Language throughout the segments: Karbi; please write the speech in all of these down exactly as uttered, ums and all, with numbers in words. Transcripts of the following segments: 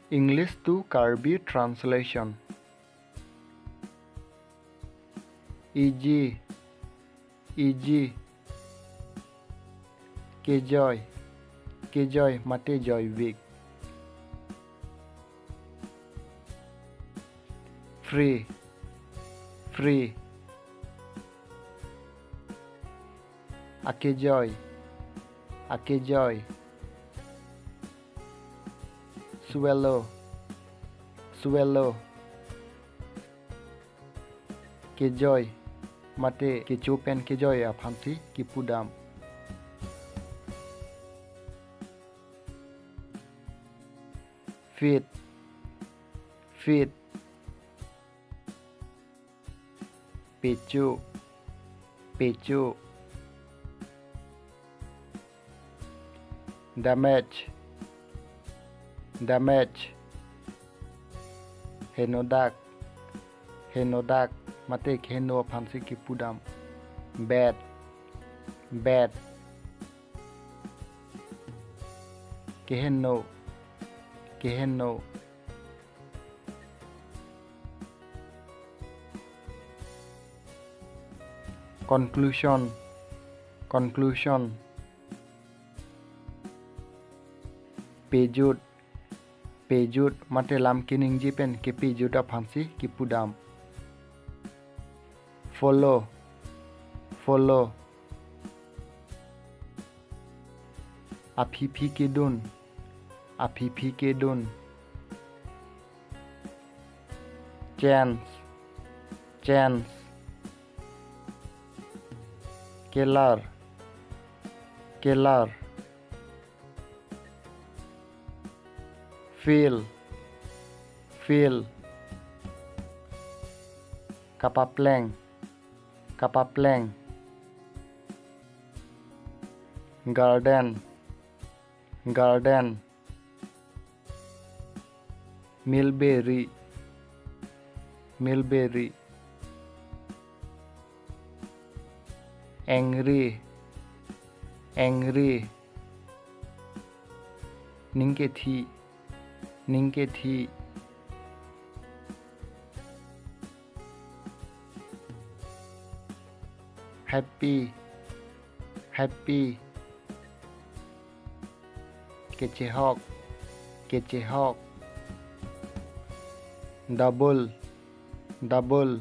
English to Karbi translation. Iji, iji. Kejoi, kejoi mate joivik. Free, free. Akejoi, akejoi. Swallow, swallow. Kejoi mate kecho pen kejoi aphansi kipudam. Feet, feet. Pecho, pecho. Damage, damage. Henodak, henodak mate keheno aphansi kipudam. Bad, bad. Keheno, keheno. Conclusion, conclusion. Pejut, pejut mate lam keningje pen kepejut aphansi kipudam. Follow, follow. Aphiphi kedun, aphiphi kedun. Chance, chance. Kelar, kelar. Field, field. Kapapleng, kapapleng. Garden, garden. Mulberry, mulberry. Angry, angry. Ning kethi, ning kethi. Happy, happy. Kechehok, kechehok. Double, double.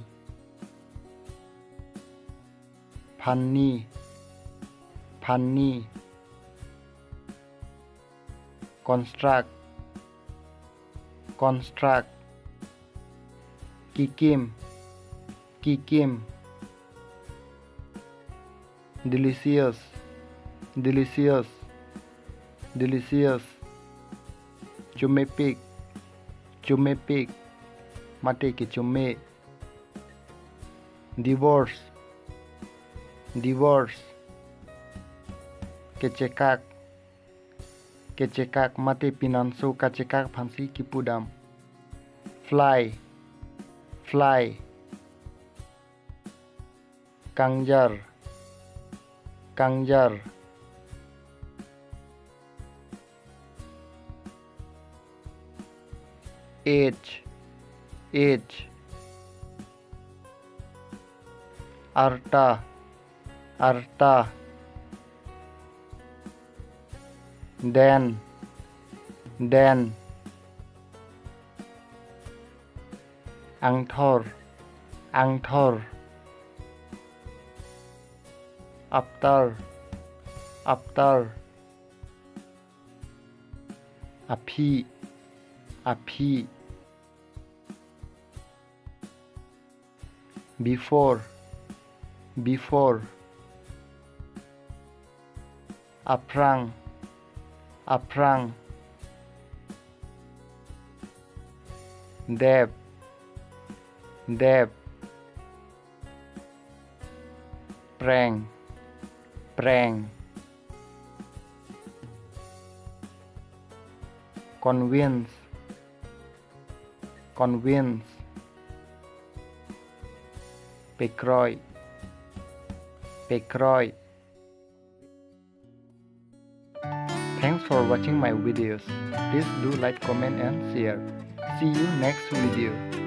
Phanni, phanni. Construct, construct. Kikim, kikim. Delicious, delicious, delicious. Chomepik, chomepik. Mate kechome. Divorce, divorce. Kechekak, kechekak mate pinanso kachekak aphansi kipudam. Fly, fly. Kangjar, kangjar. Age, age. Arta, arta. Den, den. Angthor, angthor. Aptar, aptar. Aphi, aphi. Before, before. Aphrang, aphrang. Dep, dep. Preng, preng. Convince, convince. Pekroi, pekroi. Thanks for watching my videos. Please do like, comment and share. See you next video.